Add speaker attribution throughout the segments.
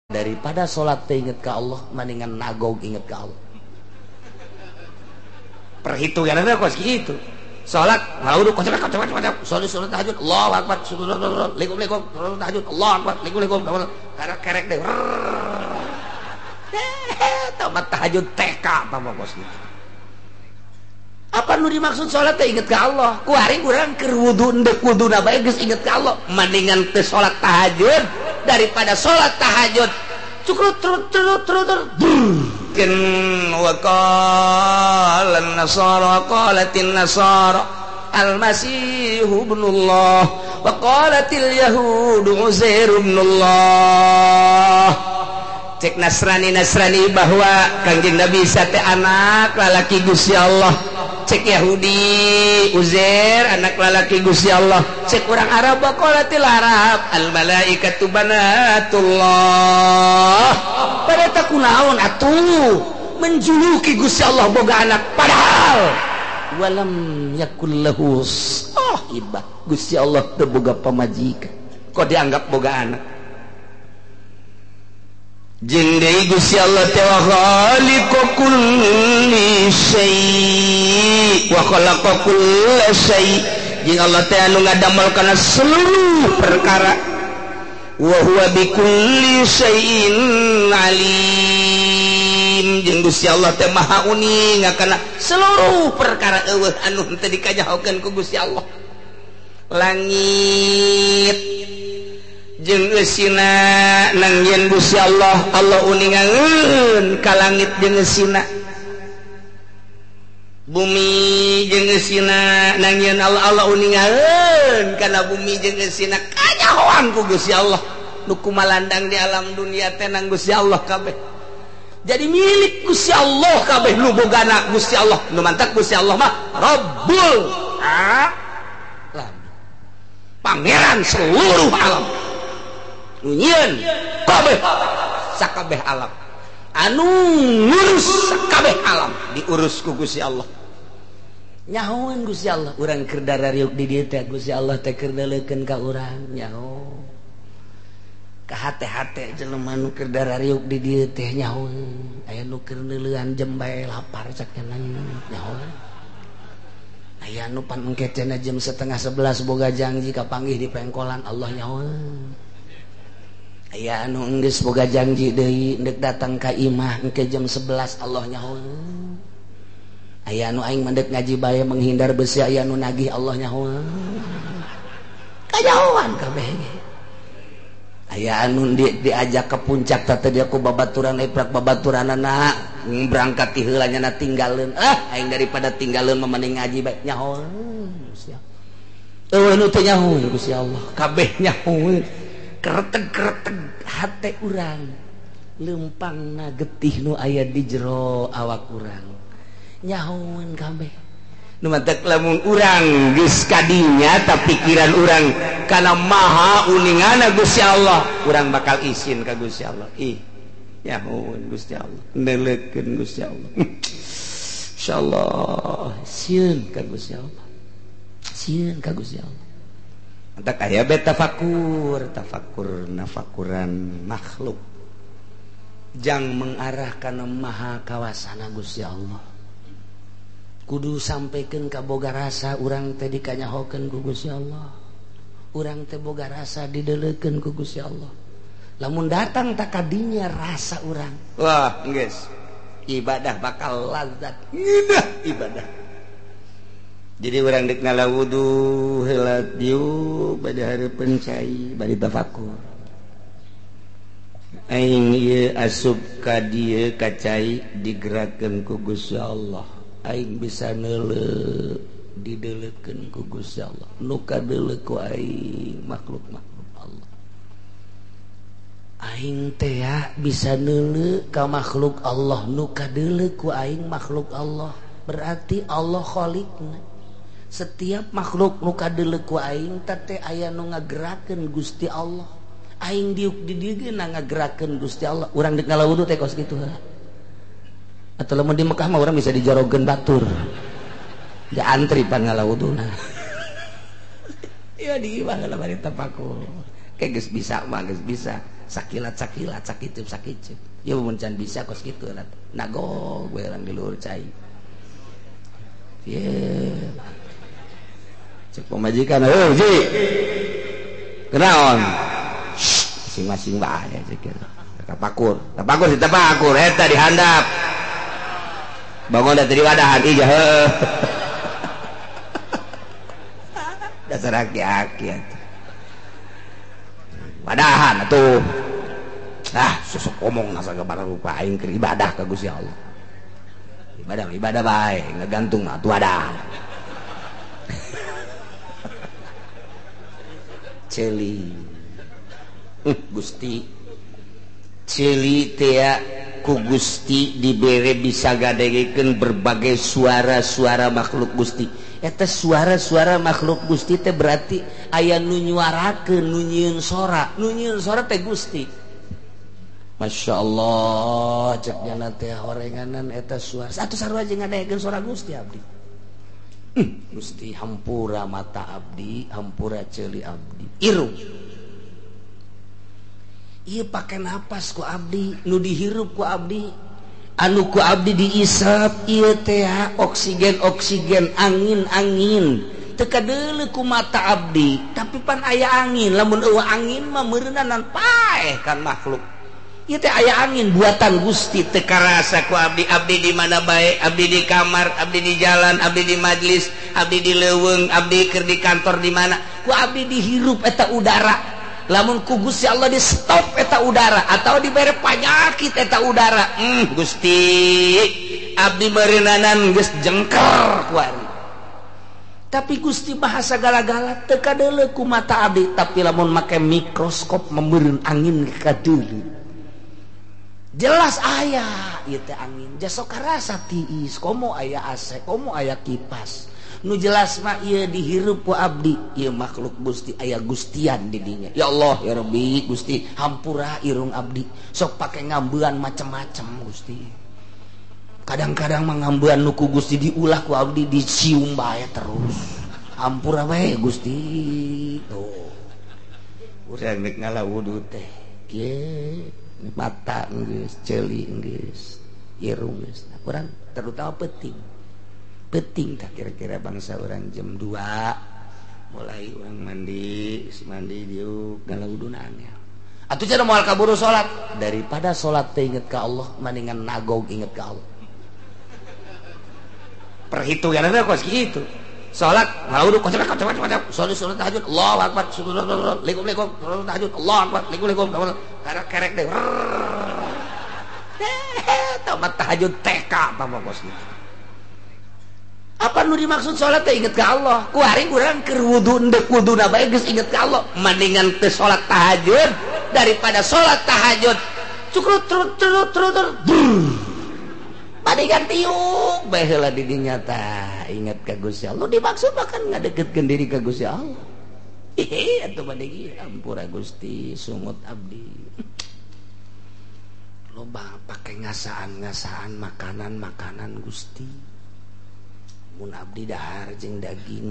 Speaker 1: Daripada salat teh inget ka Allah, mendingan nagog inget ka Allah. Perhitunganna kos kitu. Salat ngawudu kocok kocok kocok, salat salat tahajud, Allahu akbar, likum likum, salat tahajud, Allahu akbar, likum likum, karek kerek deh. Tamat tahajud TK tambah kos gitu. Apa nu dimaksud salat teh inget ka Allah? Ku hari urang keur wudu endek wuduna bae geus inget ka Allah. Mendingan teu salat tahajud daripada salat tahajud cukrut trut trut trut ken wa qala an-nasara qalatin nasara al-masih ibnullah wa qalatil yahud uzair ibnullah. Cek Nasrani Nasrani bahwa Kangjeng Nabi Isa teh anak lalaki Gusti Allah. Cek Yahudi Uzair anak lalaki Gusti Allah. Cek urang Arab qalatil Arab al malaikatu banatullah. Pada takunaon atuh menjuluki Gusti Allah boga anak padahal walam yakul lahu sahibah. Gusti Allah teu boga pamajikan, kok dianggap boga anak? Jeung deui Gusti Allah teh wa khaliqu kulli syai' wa khalaqa kulla syai'. Jeung Allah teh anu ngadamel kana seluruh perkara. Wa huwa bikulli syai'in alim. Jeung Gusti Allah teh maha uning kana seluruh perkara eueuh anu henteu dikanyahokeun ku Gusti Allah. Langit jeung eusina nang yen Gusti Allah, Allah uningangeun ka langit jeung eusina. Bumi jeung eusina nang yen Allah, Allah uningangeun kana bumi jeung eusina. Kanyahoan ku Gusti Allah nu kumalandang di alam dunia teh nang Gusti Allah kabeh. Jadi milik Gusti Allah kabeh nu bogana Gusti Allah, nu mantak Gusti Allah mah Rabbul alam, pangeran seluruh alam. Nyieun kabeh sakabeh alam, anu ngurus sakabeh alam diurus ku Gusti Allah. Nyahoan Gusti Allah, urang keur darariuk di dieu teh Gusti Allah teh keur neuleukeun ka urang nyaho. Ka hate-hate jelema nu keur darariuk di dieu teh nyahoan. Aya nu keur neuleuan jembae lapar cak nyaho. Aya nu pan engke cenah jam 10:30 boga janji kapanggih di pengkolan, Allah nyahoan. Aya anu enggeus boga janji deui ndek datang ka imah engke jam 11, Allah nyahoan. Aya anu aing mendek ngaji bae menghindar besi, aya anu nagih, Allah nyahoan. Kanyahoan kabeh. Aya anu diajak ke puncak teh dia ku babaturan eprak babaturanana berangkat ti heula nya tinggalkeun. Ah aing daripada tinggalkeun mah mending ngaji bae nyahoan. Eueuh nu teu nyahoan Gusti Allah, kabeh nyahoan. Kereteg-kereteg hate urang lempangna getih nu aya di jero awak urang nyahoan kabeh. Nu mantak lamun urang geus kadinya ta pikiran urang kana maha uningana Gusti Allah, urang bakal isin ka Gusti Allah. Ih nyahoan Gusti Allah, neuleukeun Gusti Allah. Insyaallah sieun ka Gusti Allah, sieun ka Gusti Allah. Mantak aya be tafakur, tafakur nafakuran makhluk jang mengarah kana maha kawasana Gusti Allah. Kudu sampaikan ka boga rasa urang teh dikanyahokeun ku Gusti Allah. Urang teh boga rasa dideleukeun ku Gusti Allah. Lamun datang tak kadinya rasa urang, wah geus ibadah bakal lazat, ngeunah ibadah. Jadi urang dek ngala wudu heula dieu bade hareupeun cai bari tafakur. Aing ieu asup ka dieu ka cai digerakkeun ku Gusti Allah. Aing bisa neuleuh dideleukeun ku Gusti Allah. Nu kadeuleuh ku aing makhluk-makhluk Allah. Aing teh bisa neuleuh ka makhluk Allah, nu kadeuleuh ku aing makhluk Allah. Berarti Allah khaliqna. Setiap makhluk nu kadeuleuh ku aing teh aya nu ngagerakeun Gusti Allah. Aing diuk di dieu ge ngagerakeun Gusti Allah. Urang deuk ngala wudu teh kos kitu heula. Atau lamun di Mekah mah urang bisa dijorogeun batur. Ja antri pan ngala wuduna. Ieu di imah heula bari tafakur. Kayak geus bisa mah geus bisa. Sakilat sakilat sakicup sakicup. Ya mun can bisa kos kitu nagog we urang di luhur cai. Ye. Cek pamajikan, "Heuh, Ji. Kenaon?" Masing-masing bae cek kitu. Tapakur, tapakur si tapakur eta dihandap. Bangun da teu diwadahan ih heuh. Dasar aki-aki atuh. Wadahan atuh. Ah, susuk omong nasa sagala rupa aing keur ibadah ka Gusti Allah. Ibadah ibadah bae, ngagantung mah atuh wadah. Ceuli. Gusti. Ceuli teh ku Gusti dibere bisa gadegekeun berbagai suara-suara makhluk Gusti. Eta suara-suara makhluk Gusti teh berarti aya nu nyuarakeun, nu nyieun sora, nu nyieun sora teh Gusti. Masya Allah, cek jana teh horenganan eta suara. Satu sarua jeung ngadegekeun suara Gusti abdi. Gusti hampura mata abdi, hampura ceuli abdi. Irung. Ieu pake napas ku abdi, nu dihirup ku abdi. Anu ku abdi diisap ieu teh oksigen-oksigen, angin-angin. Teu kadeuleu ku mata abdi, tapi pan aya angin. Lamun eueuh angin mah meureunanan paeh kan makhluk. Ieu teh aya angin buatan Gusti teu karasa ku abdi. Abdi di mana bae, abdi di kamar, abdi di jalan, abdi di majlis, abdi di leuweung, abdi keur di kantor di mana. Ku abdi dihirup eta udara. Lamun ku Gusti Allah di stop eta udara atau dibere panyakit eta udara. Gusti, abdi meureunnanan geus jengker kuari. Tapi Gusti bahasa gala-gala teu kadeuleu ku mata abdi, tapi lamun make mikroskop meureun angin kadeuleu. Jelas aya ieu teh angin. Jasok karasa tiis, komo aya AC, komo aya kipas. Nu jelas mah ieu dihirup ku abdi, ieu makhluk Gusti aya gustian di dinya. Ya Allah ya Rabbi Gusti hampura irung abdi. Sok pake ngambean macem-macem Gusti. Kadang-kadang mah ngambean nu ku Gusti diulah ku abdi dicium bae terus. Hampura we Gusti. Tuh. Urang rek ngala wudu teh. Kieu mata geus, ceuli geus, irung geus. Nah, urang terutama penting. Penting tak kira-kira bangsa orang jam 2 mulai orang mandi, mandi diuk ngala wuduna angel. Atuh cenah moal kaburu salat, daripada salat teh inget ka Allah mendingan nagog inget ka Allah. Perhitunganna kos kitu. Salat ngala wudu kocok kocok kocok, salat salat tahajud Allahu akbar, likum likum, salat tahajud Allahu akbar, likum likum, karek kerek deh. Tamat tahajud TK tambah kos kitu. Apa nu dimaksud salat teh inget ka Allah? Ku hari urang keur wudu endek wuduna bae geus inget ka Allah. Mendingan teu salat tahajud daripada salat tahajud cukrut trut trut trut. Mendingan tiuk bae heula di dinya tah inget ka Gusti Allah. Dimaksud mah kan ngadeukeutkeun diri ka Gusti Allah. Ih atuh mending ampura Gusti sungut abdi. Loba pake ngasaan-ngasaan makanan-makanan Gusti. Mun abdi dahar jeung daging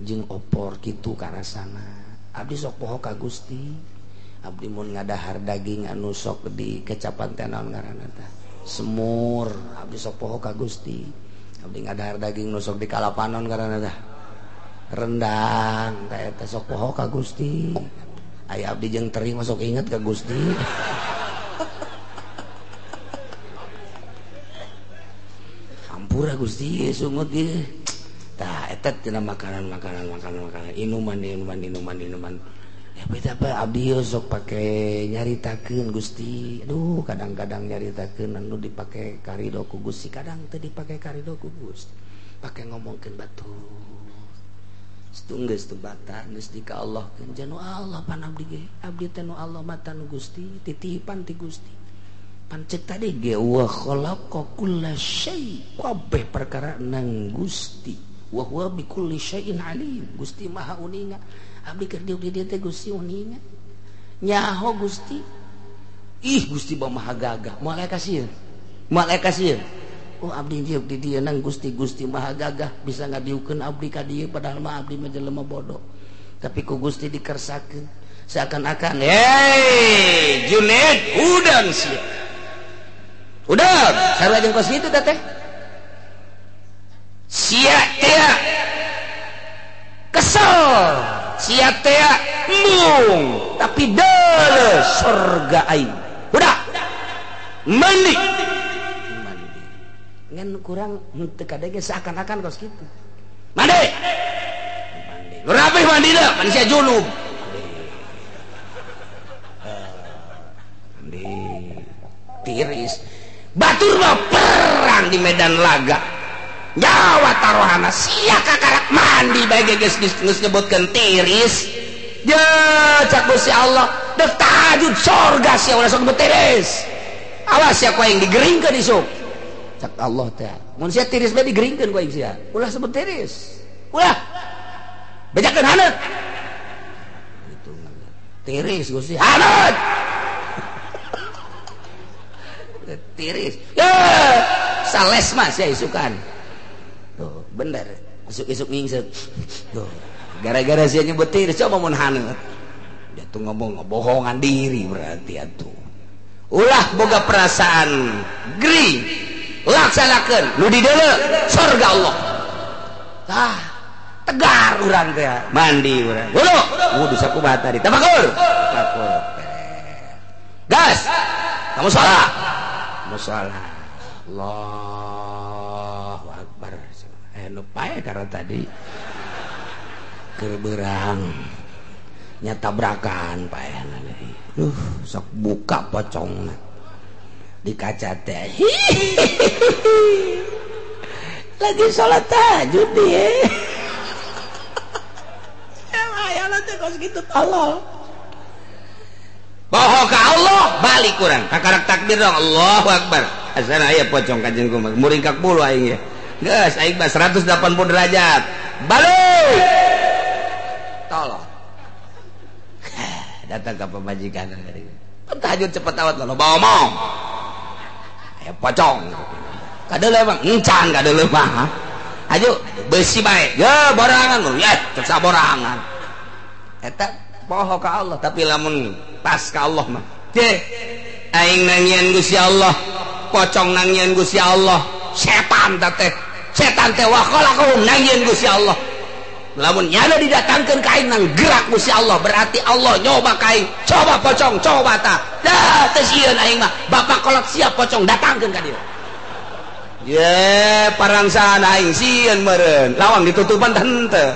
Speaker 1: jeung opor kitu karasana. Abdi sok poho ka Gusti. Abdi mun ngadahar daging anu sok di kecapan teh naon ngaranna tah? Semur. Abdi sok poho ka Gusti. Abdi ngadahar daging nu sok di kalapanon ngaranna tah? Rendang. Tah eta sok poho ka Gusti. Aya abdi jeung teri mah sok inget ka Gusti. Hampura Gusti sungut ieu. Tah eta tina makanan makanan makanan makanan inuman inuman inuman inuman. Ya beda apa abdi sok pake nyaritakeun Gusti. Aduh kadang-kadang nyaritakeun anu dipake karido ku Gusti, kadang teu dipake karido ku Gusti. Pake ngomongkeun batur. Geus teu bata geus di ka Allah keun janu Allah pan abdi ge. Abdi teh nu Allah mata nu Gusti, titipan ti Gusti. Pancek tadi ge wa khalaqa kulla syai, kabeh perkara nang Gusti. Wa huwa bi kulli syai'in alim. Gusti Maha uninga. Abdi keur diuk di dieu teh Gusti uninga. Nyaho Gusti. Ih Gusti Maha gagah. Moal aya kasieun. Moal aya kasieun. Oh abdi diuk di dieu nang Gusti, Gusti Maha gagah bisa ngadiukeun abdi ka dieu padahal mah abdi mah jelema bodoh. Tapi ku Gusti dikersakeun. Seakan-akan, hei Junaid, udang sih. Udang, sarua jeung kos kitu teh. Sia teh kesel, sia teh embung, tapi deuleu surga aing. Udah. Mandi. Mandi. Ngan kurang henteu kadege seakan-akan kos kitu. Mandi. Mandi. Nu rapih mandi da, pan sia junub. Mandi. Tiris. Batur mah perang di medan laga. Nyawa taruhana sia kakarak mandi bae geus geus nyebutkeun tiris. Je cak Gusti Allah, dek tahajud sorga sia ulah sok tiris. Awas sia ku aing digeringkeun isuk. Cak Allah teh. Mun sia tiris bae digeringkeun ku aing sia. Ulah sebut tiris. Ulah. Bejakeun haneut. Gitu. Tiris Gusti haneut. Tiris. Ya, sales mah sia isukan. Tuh, bener. Isuk-isuk ngingsek. Tuh, gara-gara sia nyebut tiris coba mun haneut. Dia tuh ngomong ngebohongan diri berarti atuh. Ulah boga perasaan gering, laksanakeun nu di deuleu surga Allah. Tah, tegar urang teh, mandi urang. Wudu, wudu sakumaha tadi. Tafakur. Tafakur. Gas. Kamu salat. Musola. Allahu Akbar. Nu pae karena tadi keur beurang nya tabrakan paehna deui. Duh, sok buka pocongna di kaca teh. Lagi salat tahajud dia. Ya aya teh kos kitu tolol. Bohong ka Allah balik kurang kakarak takbir dong Allahu Akbar. Asana aya pocong kanjeng kumaha muringkak bulu aing ya. Geus aing mah 180 derajat. Balik. Tolong. Datang ke pemajikan tadi. Tahajud cepet awat lo bawa omong. Aya pocong. Kadeuleu emang encan kadeuleu mah. Ayo besi bae. Ya borangan lu ya cek saborangan. Eta poho ka Allah tapi lamun pas ka Allah mah. Ceh aing nangieun Gusti Allah, pocong nangieun Gusti Allah, setan teh. Setan teh wa khalaqahum nangieun Gusti Allah. Lamun nyana didatangkeun ka aing nang gerak Gusti Allah, berarti Allah nyoba ka aing. Coba pocong, coba ta. Dah teu sieun aing mah. Bapak kolot siap pocong datangkeun ka dieu. Ye, parangsaan aing sieun meureun. Lawang ditutupan teh henteu.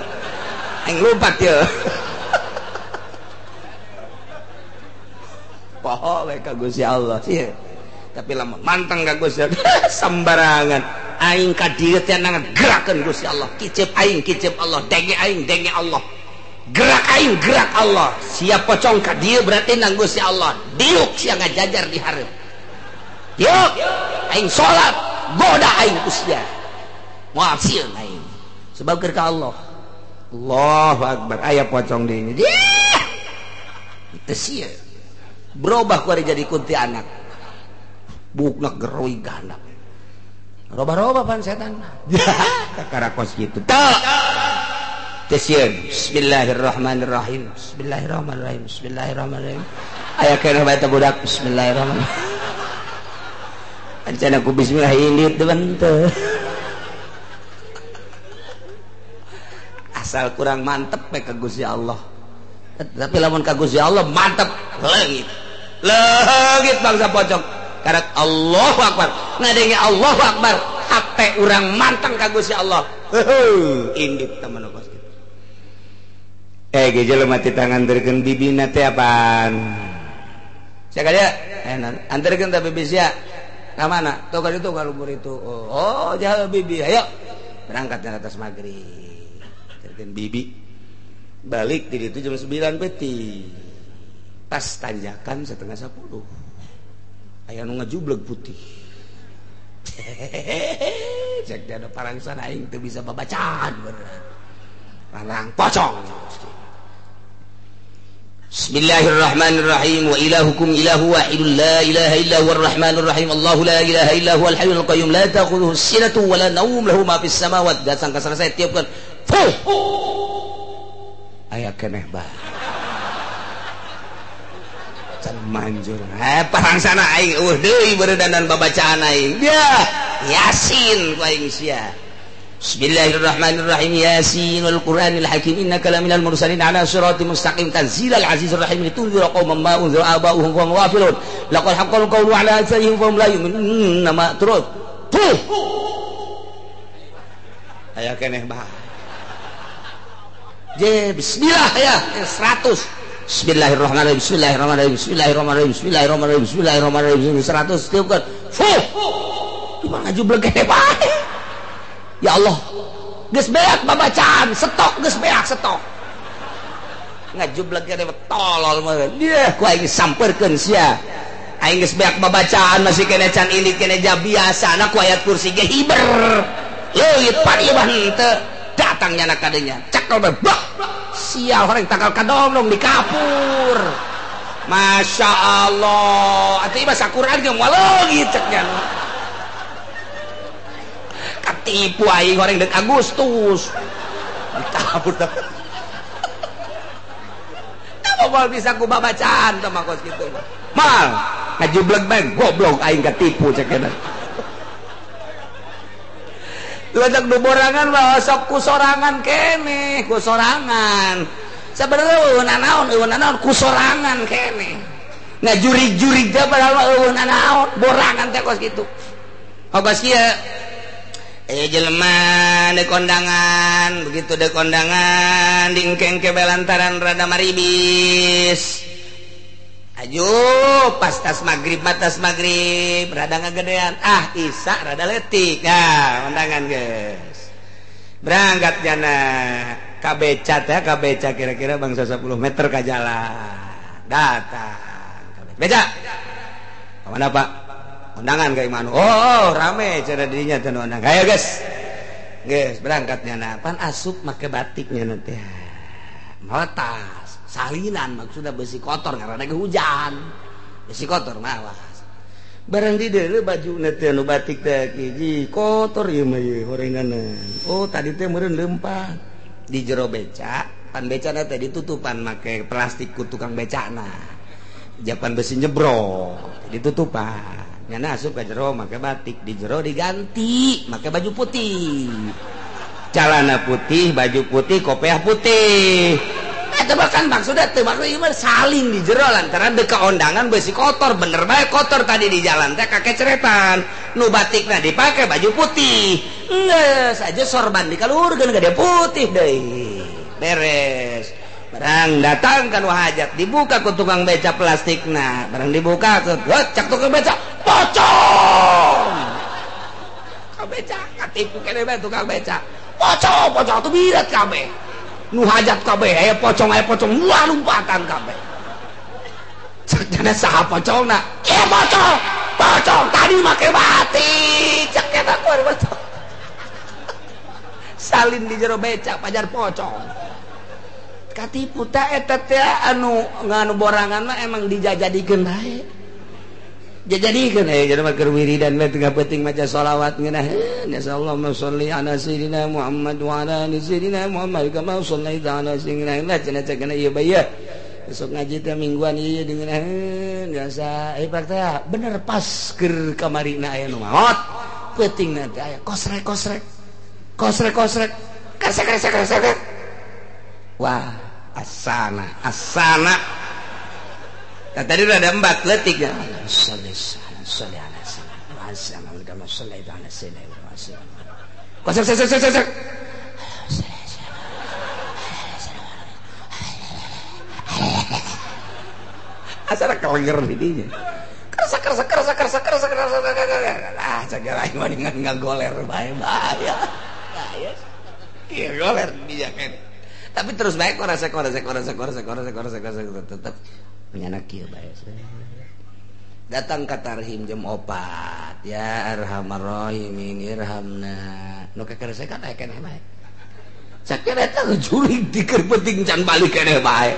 Speaker 1: Aing lompat ye. Poho we ka Gusti Allah sieun. Tapi lamun manteng ka Gusti Allah sembarangan. Aing ka dieu teh nang gerakeun Gusti Allah. Kicep aing kicep Allah, denge aing denge Allah. Gerak aing gerak Allah. Siap pocong ka dieu berarti nang Gusti Allah. Diuk sia ngajajar di hareup. Diuk aing salat, goda aing Gusti. Moal sieun aing. Sebab keur ka Allah. Allahu Akbar. Aya pocong di dieu. Teu sieun. Berubah ku ari jadi kuntilanak. Bukna geroi gandap. Roba-roba pan setan. Kakara kos kitu. Teu. Teu sieun. Bismillahirrahmanirrahim. Bismillahirrahmanirrahim. Bismillahirrahmanirrahim. Aya keneh bae teh budak. Bismillahirrahmanirrahim. Ancana ku bismillah indit teu henteu. Asal kurang mantep we ka Gusti Allah. Tapi lamun ka Gusti Allah mantep leungit. Leungit bangsa pocong. Karak Allahu Akbar. Ngadenge Allahu Akbar, hate urang manteng ka Gusti Allah. Heuh, indit teman kos kitu. Ge jelema ti tanganterkeun bibina teh apaan? Sia ka dieu? Anterkeun ta bibi sia. Ka mana? Tuh ka ditu ka luhur itu. Oh, jauh bibi. Ayo. Berangkat ke atas maghrib. Anterkeun bibi. Balik di ditu jam 9 peuting. Pas tanjakan 9:30. Aya nu ngajubleg putih. Cek dia ada parangsan aing teu bisa babacaan bener. Parang pocong. Bismillahirrahmanirrahim. Wa ilahukum ilahu wahidun la ilaha illa huwar rahmanur rahim. Allahu la ilaha illa huwal hayyul qayyum la ta'khudhuhu sinatun wa la nawm lahu ma fis samawati. Datang ka selesai tiupkeun. Fuh. Aya keneh bae. Can manjur. Parang sana aing eueuh deui beureundan babacaan aing. Ya, Yasin ku aing sia. Bismillahirrahmanirrahim. Yasin wal Qur'anil Hakim innaka laminal mursalin ala siratim mustaqim tanzilal azizir rahim litunzira qauman ma unzira aba'uhum wa hum ghafilun. Laqad haqqal qawlu ala aktsarihim fa hum la yu'minun. Nama terus. Tuh. Aya keneh bah. Je bismillah ya 100. Bismillahirrahmanirrahim. Bismillahirrahmanirrahim. Bismillahirrahmanirrahim. Bismillahirrahmanirrahim. Bismillahirrahmanirrahim. 100 tiupkeun. Fuh. Cuma ngajublek keneh bae. Ya Allah, geus beak babacaan, stok geus beak stok. Ngajublek keneh tolol meureun. Dia ku aing sampeurkeun sia. Aing geus beak babacaan masih keneh can ilit keneh ja biasana ku ayat kursi ge hiber. Leuit pan ieu mah henteu. Datang nyana kadenya. Cekel bae. Sial horeng tangkal kadongdong di kapur. Masya Allah. Atuh ieu mah sakuran ge moal leungit cek nya. Ketipu aing horeng deuk Agustus. Dikapur tah. Tah moal bisa ku babacaan tah mah kos kitu. Mal ngajublek bae goblok aing ketipu cek nya. Ledak du borangan mah sok ku sorangan keneh, ku sorangan. Sabenerna eueuh nanaon ku sorangan keneh. Ngajurig-jurig teh padahal mah eueuh nanaon, borangan teh kos kitu. Kos kieu jelema deuk kondangan, begitu deuk kondangan diengke-engke lantaran rada maribis. Ayo pas tas maghrib batas maghrib rada ngagedean, ah isa rada letik. Nah, kondangan guys. Berangkat jana ka beca teh, ka beca kira-kira bangsa 10 meter ka jalan. Datang ka beca. Ka mana Pak? Kondangan ka imanu. Oh, rame cara dirinya teh kondangan. Ayo guys. Guys, berangkat jana. Pan asup make batiknya nanti. Mawa tas. Salinan maksudnya besi kotor karena ada hujan besi kotor mawas barang di deuleu baju teh anu batik teh hiji kotor ieu mah ieu horenganan. Oh tadi teh meureun leumpang di jero beca pan becana teh ditutupan make plastik ku tukang becana japan besi nyebrok ditutupan nyana asup ka jero make batik di jero diganti make baju putih celana putih baju putih kopiah putih. Bahkan maksudnya teu maksudnya saling di jero lantaran deka ondangan besi kotor bener bae kotor tadi di jalan teh kakek ceretan nu batikna dipake baju putih geus aja sorban dikaluhurkeun ka dia putih deui beres barang datang ka nu hajat dibuka ku tukang beca plastikna barang dibuka ku cak tukang beca pocong ka beca katipu keneh bae tukang beca pocong pocong tuh birat kabeh nu hajat kabeh aya pocong wah lompatan kabeh cek saha pocongna ieu pocong pocong tadi make batik cek eta ku pocong salin di jero beca pajar pocong katipu teh eta teh anu nganu borangan mah emang dijajadikeun bae jajadikeun jadi mah keur wiridan mah tengah peuting maca sholawat ngeunah nasallahu sholli ala sayyidina Muhammad wa ala ali sayyidina Muhammad kama shallaita ala sayyidina Muhammad cenah cenah ieu bae besok ngaji teh mingguan ieu dengeun biasa pak teh bener pas keur kamarina aya nu maot peutingna teh aya kosrek kosrek kosrek kosrek kresek kresek kresek wah asana asana. Nah, tadi udah ada 4 letik ya. Asal kelenger didinya. Kerasa kerasa kerasa kerasa kerasa kerasa kerasa. Ah, cagak aing mah ngagoler bae bahaya. Bahaya. Ieu goler dinya kan. Tapi terus bae korasa korasa korasa korasa korasa korasa korasa tetep menyanak kieu bae. Datang ka tarhim jam 4 ya arhamar rahimin irhamna. Nu kakeresekan aya keneh bae. Sakeun eta jurig dikeun penting can balik keneh bae.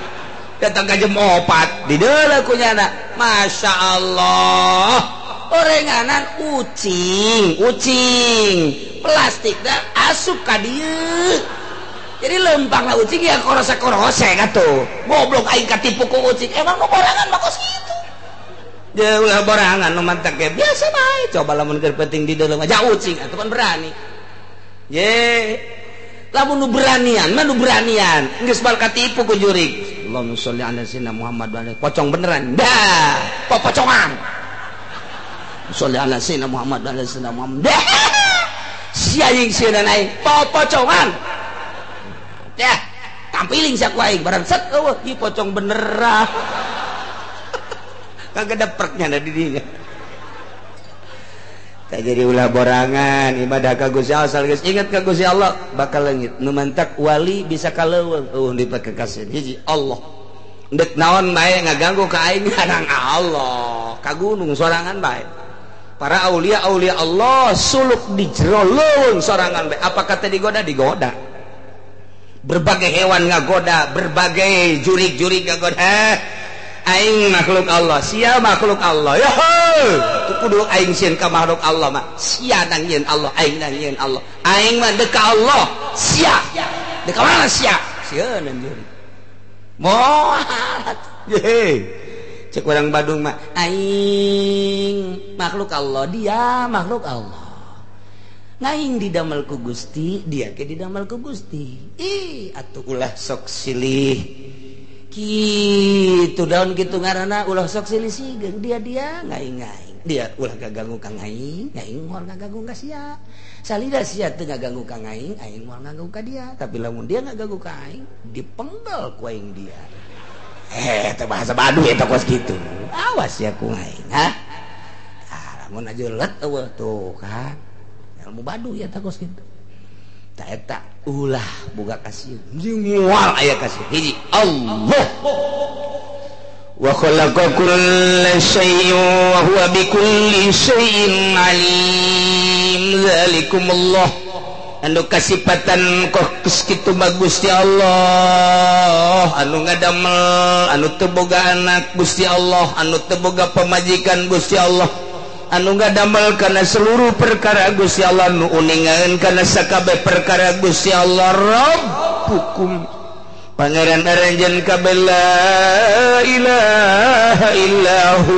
Speaker 1: Datang ka jam 4 di deuleu ku nyana. Masya Allah. Orenganan ucing, ucing. Plastik dah asup ka dieu. Jadi lempang lah ucing ya korose-korose atuh. Goblok aing katipu ku ucing. Emang nu borangan mah kos kitu. Dia ulah borangan nu mantak ge biasa bae. Coba lamun keur penting di dalam aja ucing atuh kan berani. Ye. Lamun nu beranian, mah nu beranian. Geus bal katipu ku jurig. Allahumma sholli ala sayyidina Muhammad wa ala pocong beneran. Dah, popocongan. Sholli ala sayyidina Muhammad wa ala sayyidina Muhammad. Dah. Sia jeung sieun aing popocongan. Dah, tampiling sia ku aing barang set eueuh ieu pocong beneran. Kagak ada perknya ada di dinya. Tak jadi ulah borangan ibadah ka Gusti Allah asal geus ingat ka Gusti Allah bakal leungit. Nu mantak wali bisa kaleuweung eueuh dipake kasih hiji Allah. Ndek naon bae ngaganggu ka aing ngarang Allah ka gunung sorangan bae. Para aulia aulia Allah suluk di jero leuweung sorangan bae. Apa kata digoda? Digoda. Berbagai hewan ngagoda, berbagai jurig-jurig ngagoda. Aing makhluk Allah, sia makhluk Allah. Yo, kudu aing sieun ka makhluk Allah mah. Sia nang yeun Allah, aing nang yeun Allah. Aing mah deuk ka Allah, sia. Deuk ka mana sia? Sieun anjeun. Moal. Ye. Cek urang Badung mah, aing makhluk Allah, dia makhluk Allah. Ngaing didamel ku Gusti, dia ke didamel ku Gusti. Ih, atuh ulah sok silih. Gitu daun gitu ngaranna ulah sok silih sigeung dia dia ngaing-ngaing dia ulah gaganggu ka ngaing ngaing moal ngaganggu ka sia salida sia teu ngaganggu ka ngaing aing moal ngaganggu ka dia tapi lamun dia ngaganggu ka aing dipenggal ku aing dia teh bahasa Baduy eta kos kitu awas ya ku aing ha ah lamun aja let eueuh tuh kan ilmu Baduy eta kos kitu eta ulah boga kasih moal aya kasih hiji Allah wa khalaqa kulla syai'in wa huwa bikulli syai'in alim zalikumullah anu kasipatan kos kitu mah Gusti Allah anu ngadamel anu teu boga anak Gusti Allah anu teu boga pamajikan Gusti Allah anu ngadamel kana seluruh perkara Gusti Allah nu uningan kana sakabeh perkara Gusti Allah Rabbukum pangeran aranjeun kabeh la ilaha illahu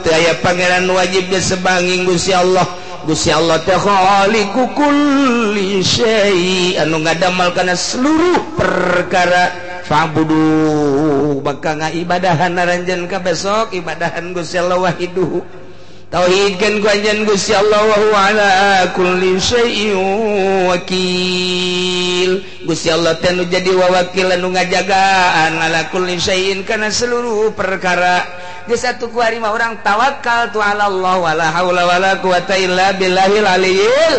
Speaker 1: teu aya pangeran wajib disebanging Gusti Allah. Gusti Allah teh khaliqu kulli syai anu ngadamel kana seluruh perkara fa'budu maka ngaibadahan aranjeun kabeh sok ibadahan Gusti Allah wahiduhu tauhidkan ku anjeun Gusti Allah wa huwa ala kulli syai'in wakil. Gusti Allah teh nu jadi wawakil anu ngajagaan ala kulli syai'in kana seluruh perkara. Geus satu ku hari mah urang tawakal tu ala Allah wala haula wala quwata illa billahil aliyil.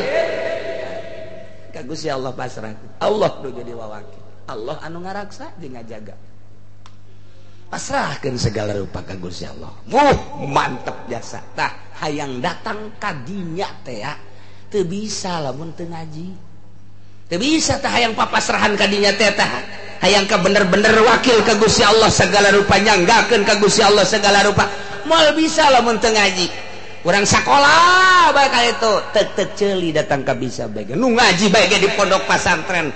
Speaker 1: Ka Gusti Allah pasrah. Allah nu jadi wawakil. Allah anu ngaraksa jeung ngajaga. Pasrahkan segala rupa ka Gusti Allah. Wuh, mantep jasa. Tah, hayang datang ka dinya teh ya. Teu bisa lamun teu ngaji. Teu bisa tah hayang papasrahan ka dinya teh tah. Hayang ka bener-bener wakil ka Gusti Allah segala rupa nyanggakeun ka Gusti Allah segala rupa. Moal bisa lamun teu ngaji. Urang sakola bae ka itu, tek-tek ceuli datang ka bisa bae. Nu ngaji bae ge di pondok pasantren.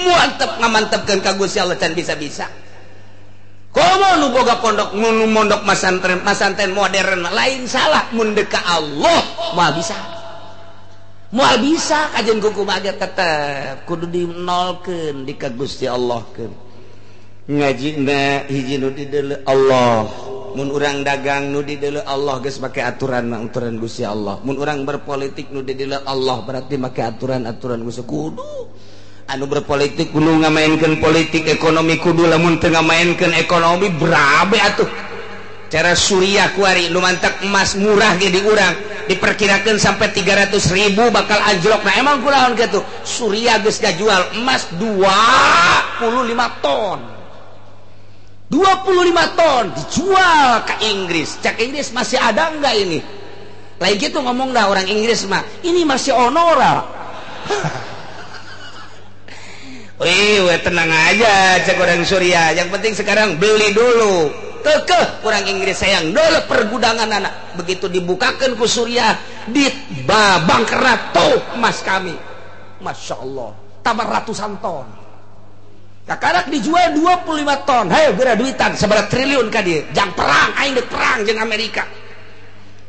Speaker 1: Mantep ngamantepkeun ka Gusti Allah can bisa-bisa. Komo nu boga pondok nu mondok masantren masantren modern lain salah mun deuk ka Allah moal bisa. Moal bisa kajeun kuku mah tetep kudu dinolkeun di ka Gusti Allah keun. Ngajina hiji nu dideuleu Allah. Mun urang dagang nu dideuleu Allah geus make aturan aturan Gusti Allah. Mun urang berpolitik nu dideuleu Allah berarti make aturan-aturan Gusti kudu. Anu berpolitik kudu ngamainkeun politik ekonomi kudu lamun teu ngamainkeun ekonomi berabe atuh. Cara Suriah kuari nu mantak emas murah ge di urang diperkirakeun sampai 300.000 bakal anjlok. Nah emang kulaon kitu Suriah geus ngajual emas 25 ton. 25 ton dijual ke Inggris. Cak Inggris masih ada enggak ini? Lain gitu ngomong dah orang Inggris mah, ini masih onora. Wih, tenang aja cek orang Suriah. Yang penting sekarang beli dulu. Kekeh orang Inggris sayang dulu pergudangan anak. Begitu dibukakan ku Suriah, di babang tuh emas kami. Masya Allah, tambah ratusan ton. Kakarak dijual 25 ton. Hayo geura duitan seberapa triliun ka dieu. Jang perang aing deuk perang jeung Amerika.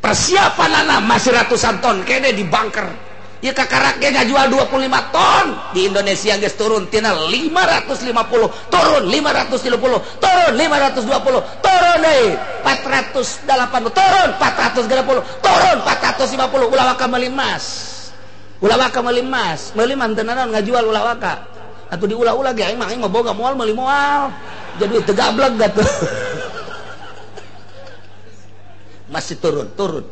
Speaker 1: Persiapan anak masih ratusan ton kene di bunker. Ya kakaraknya ngajual 25 ton di Indonesia geus turun tina 550 turun 530 turun 520 turun deui 480 turun 430 turun 450 ulah waka meuli emas ulah waka meuli emas meuli mah teu naon ngajual ulah waka atuh diulah-ulah ge aing mah boga moal meuli moal jadi teu gablek gatuh. Masih turun-turun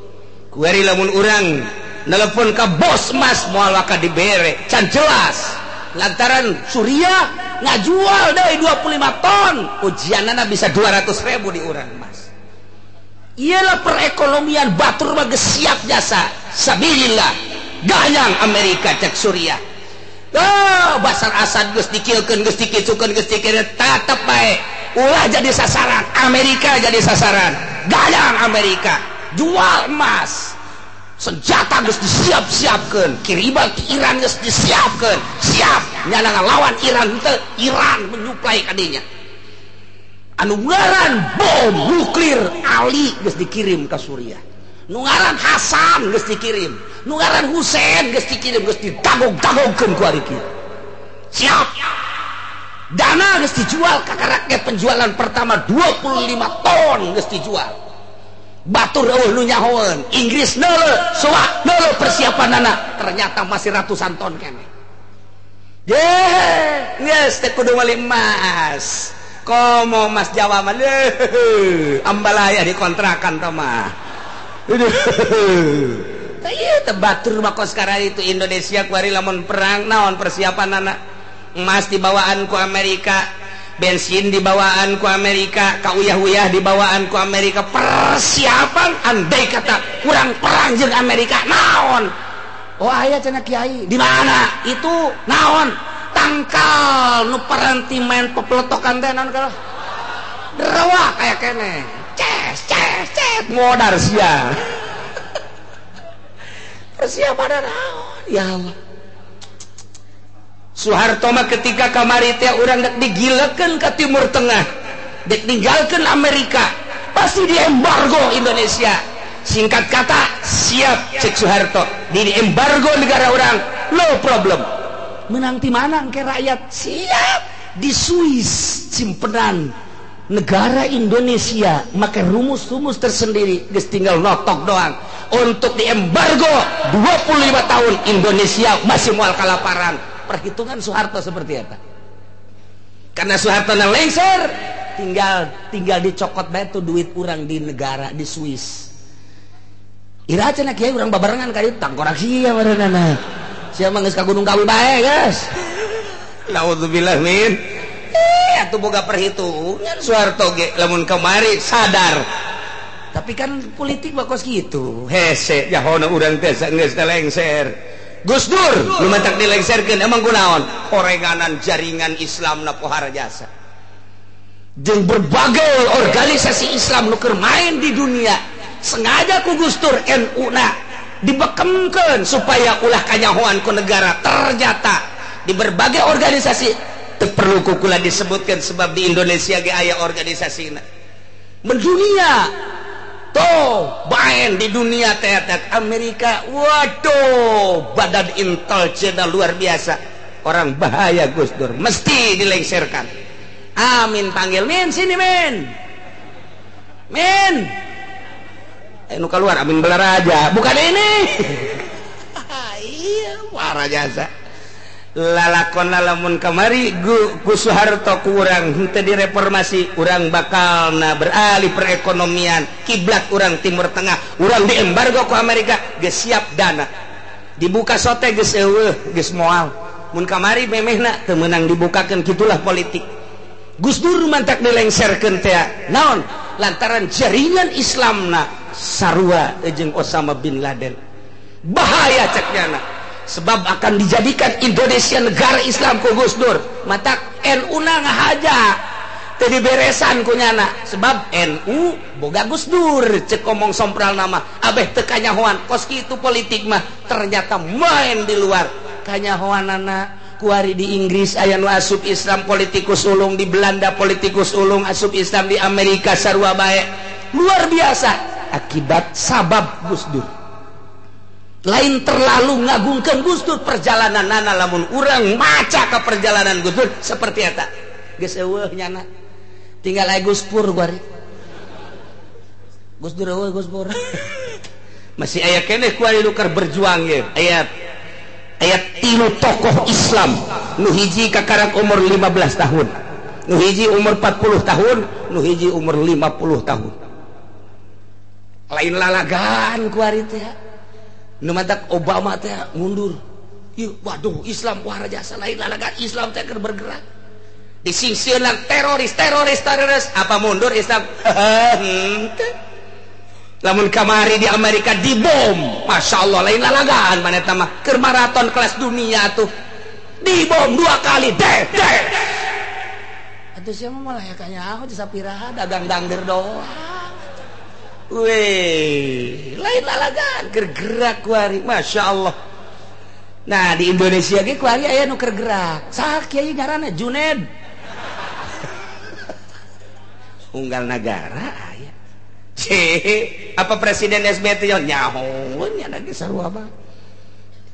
Speaker 1: kuari lamun urang nelpon ke bos mas moal waka dibere can jelas lantaran Suriah ngajual dari 25 ton ujianana bisa 200.000 di urang mas. Iyalah perekonomian batur mah geus siap jasa sabilillah ganyang Amerika cek Suriah. Oh, Basar Asad geus dikilkeun geus dikitukeun geus dikira tetep bae ulah jadi sasaran Amerika jadi sasaran ganyang Amerika jual emas senjata geus disiap-siapkeun kiriman ke Iran geus disiapkeun siap nyana ngalawan Iran teu Iran menyuplai kadinya anu ngaran bom nuklir Ali geus dikirim ka Suriah nu ngaran Hasan geus dikirim nu ngaran Husein geus dikirim geus ditagog-tagogkeun ku ari kieu siap dana geus dijual ka karaknya penjualan pertama 25 ton geus dijual batur eueuh nu nyahoeun Inggris neuleuh soak neuleuh persiapanana ternyata masih ratusan ton keneh. Ye geus teh kudu meuli emas komo mas Jawa mah ambalaya dikontrakan tah mah. Tah ieu teh batur mah kos sekarang itu Indonesia kuari lamun perang naon persiapanana emas dibawaan ku Amerika bensin dibawaan ku Amerika kauyah-uyah dibawaan ku Amerika persiapan andai kata kurang perang jeung Amerika naon oh aya cenah kiai di mana itu naon tangkal nu paranti main pepeletokan teh naon kalau derewa kaya keneh ces ces ces modar sia persiapan naon ya Allah. Soeharto mah ketika kamari teh urang dek digilekeun ka Timur Tengah, dek ninggalkeun Amerika, pasti diembargo Indonesia. Singkat kata, siap cek Soeharto, di embargo negara orang, no problem. Menang ti mana engke rakyat? Siap di Swiss simpenan negara Indonesia, make rumus-rumus tersendiri, geus tinggal notok doang. Untuk diembargo 25 tahun Indonesia masih moal kalaparan. Perhitungan Soeharto seperti apa? Karena Soeharto na lengser, tinggal dicokot bae tuh duit urang di negara di Swiss. Ira cenah kiai urang babarengan ka dieu tangkorak sia barenana. Sia mah geus ka Gunung Kawi bae, guys. Nauzubillah min. Atuh boga perhitungan Soeharto ge lamun kamari sadar. Tapi kan politik mah kos kitu. Hese jahona urang teh geus lengser. Gus Dur nu matak dilengserkeun emang kunaon oreganan jaringan Islam na pohara jasa jeung berbagai organisasi Islam nu keur main di dunia sengaja ku Gus Dur NU na dibekemkeun supaya ulah kanyahoan ku negara. Ternyata di berbagai organisasi teu perlu ku kula disebutkeun sebab di Indonesia ge aya organisasina mendunia. Tuh, baen di dunia teater Amerika, waduh, badan intelijen luar biasa. Orang bahaya Gus Dur, mesti dilengserkan. Amin panggil, min sini min, min. Nu keluar Amin Balaraja, bukan ini. Iya, warah jasa. Lalakon lamun kamari Gus Soeharto kurang henteu direformasi urang bakalna beralih perekonomian kiblat urang Timur Tengah urang diembargo ku Amerika geus siap dana dibuka sote geus eueuh geus moal mun kamari memehna teu meunang dibukakeun kitulah politik. Gus Dur mantak dilengserkeun teh naon lantaran jaringan Islamna sarua jeung Osama bin Laden bahaya cek nyana sebab akan dijadikan Indonesia negara Islam ku Gus Dur matak NU na ngahaja teu diberesan ku nyana sebab NU boga Gus Dur cek omong sompral nama abeh teu kanyahoan kos kitu politik mah ternyata main di luar kanyahoanana kuari di Inggris aya nu asup Islam politikus ulung di Belanda politikus ulung asup Islam di Amerika sarua bae luar biasa. akibat sabab Gus Dur. Lain terlalu ngagungkeun Gus Dur perjalanan nana lamun urang maca ka perjalanan Gus Dur seperti eta. Geus eueuh nyana. Tinggal aya Gus Pur kuari. Gus Dur eueuh Gus Pur. Masih aya keneh kuari nu keur berjuang ye. Aya aya 3 tokoh Islam. Nu hiji kakarak umur 15 tahun. Nu hiji umur 40 tahun, nu hiji umur 50 tahun. Lain lalagan kuari teh. Nu matak Obama teh mundur. Ih, waduh Islam wah jasa lain lalagan Islam teh keur bergerak. Disingsieunan teroris teroris teroris apa mundur Islam? Henteu. Lamun kamari di Amerika dibom, Masya Allah lain lalagan mana eta mah keur maraton kelas dunia tuh. Dibom 2 kali deh deh. Atuh sia mah malah ya kanyaho di sapiraha dagang dangder doang. Weh, lain lalagan keur gerak kuari, Masya Allah. Nah di Indonesia ge kuari aya nu keur gerak. Saha kiai ngaranna Juned. Unggal nagara aya. Cih, apa Presiden SBY teh nyaho nya lagi sarua mah.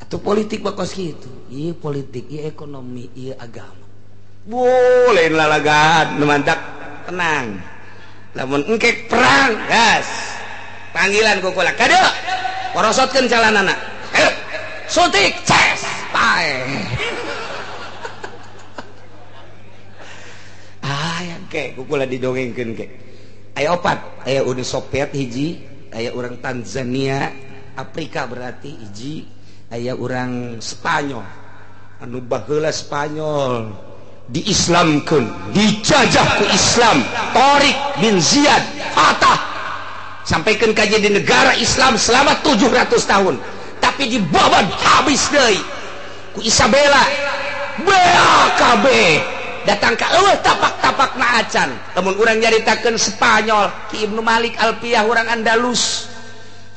Speaker 1: Atuh politik mah kos kitu. Ieu politik, ieu ekonomi, ieu agama. Wuh, lain lalagan, nu mantak tenang. Lamun engkek perang, gas. Panggilan ku kula, kade. Porosotkeun calanana. Ayo. Suntik, ces, pae. Aya ke ku kula didongengkeun ke. Aya opat, aya Uni Soviet hiji, aya urang Tanzania, Afrika berarti hiji, aya urang Spanyol. Anu baheula Spanyol diislamkeun, dijajah ku Islam, Tariq bin Ziyad Fatah sampaikan kaji di negara Islam selama 700 tahun, tapi dibabat habis deui ku Isabella BAKB datang ka eueuh tapak-tapak na acan. Lamun urang nyaritakeun Spanyol, Ki Ibnu Malik Alpiyah urang Andalus,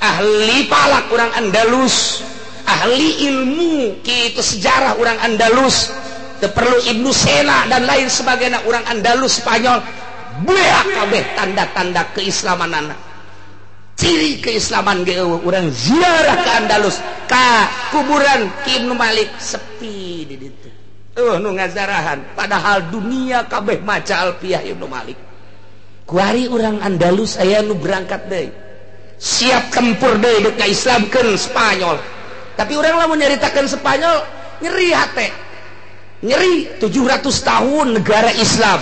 Speaker 1: ahli palak urang Andalus, ahli ilmu kitu sejarah urang Andalus, perlu Ibnu Sena dan lain sebagainya orang Andalus Spanyol BAKB tanda-tanda keislamanana, ciri keislaman ge orang ziarah ke Andalus ka kuburan Ki Ibnu Malik sepi di ditu nu ngazarahan padahal dunia kabeh maca Alpiyah Ibnu Malik. Kuari orang Andalus aya nu berangkat deui siap tempur deui deuk ngaislamkeun Spanyol, tapi urang lamun nyaritakeun Spanyol nyeri hate. Nyeri 700 tahun negara Islam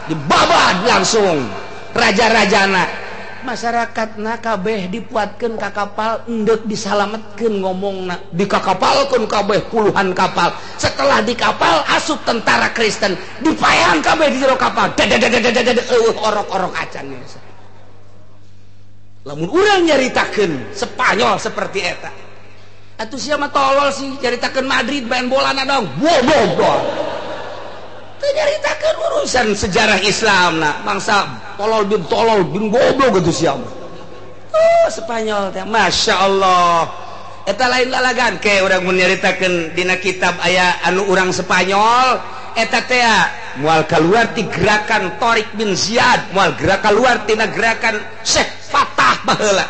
Speaker 1: dibabat langsung raja-rajana, masyarakatna kabeh dipuatkeun ka kapal endek disalametkeun ngomongna dikakapalkeun kabeh puluhan kapal. Setelah di kapal asup tentara Kristen dipaehan kabeh di jero kapal eueuh orok-orok acan. Lamun urang nyaritakeun Spanyol seperti eta, atuh sia mah tolol sih nyaritakeun Madrid main bola na dong. Bodoh. Teu nyaritakeun urusan sejarah Islam na bangsa tolol bin goblok gitu sia mah. Oh, Spanyol teh Masya Allah. Eta lain lalagan ke urang mun nyaritakeun dina kitab aya anu urang Spanyol eta teh moal kaluar ti gerakan Tariq bin Ziyad, moal gerak kaluar tina gerakan Syekh Fatah baheula.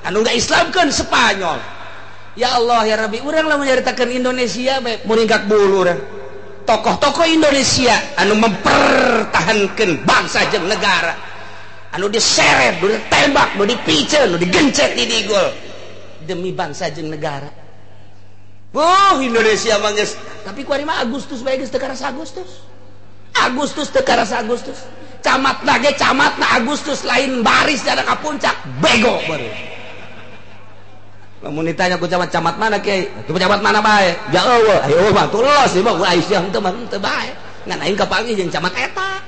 Speaker 1: Anu ngaislamkeun Spanyol. Ya Allah ya Rabbi, urang lamun nyaritakeun Indonesia bae muringkak bulu urang. Tokoh-tokoh Indonesia anu mempertahankeun bangsa jeung negara, anu diseret, nu ditembak, nu dipiceun, nu digencet di digol demi bangsa jeung negara. Wuh, Indonesia mah geus, tapi kuari mah Agustus bae geus teu karasa Agustus. Agustus teu karasa Agustus. Camatna ge camatna Agustus lain baris dana ka puncak, bego baru. Lamun ditanya ku camat, camat mana kiai? Ku camat mana bae? Ja eueuh, ayo mah tulos ieu mah Aisyah henteu mah henteu bae. Ngan aing kapanggih jeung camat eta.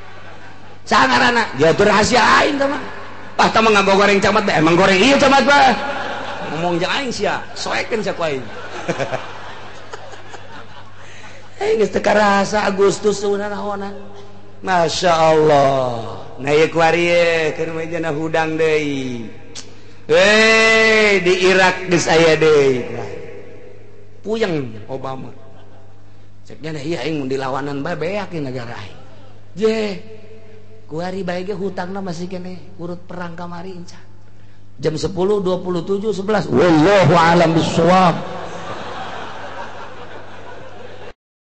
Speaker 1: Saha ngaranna? Ya teu rahasia aing teh mah. Ah tah mah ngagoreng camat bae, emang goreng ieu camat bae. Ngomong jeung aing sia, soekeun sia ku aing. Geus teu karasa Agustus naonan. Masya Allah. Nah ieu kuari ye keur mejana hudang deui. Hei, di Irak geus aya deui. Puyeng Obama. Ceknya iya aing mun dilawanan bae beak ieu negara aing. Je. Kuari bae ge hutangna masih keneh urut perang kamari encan. Jam 10, 27, 11. Wallahu alam bissawab.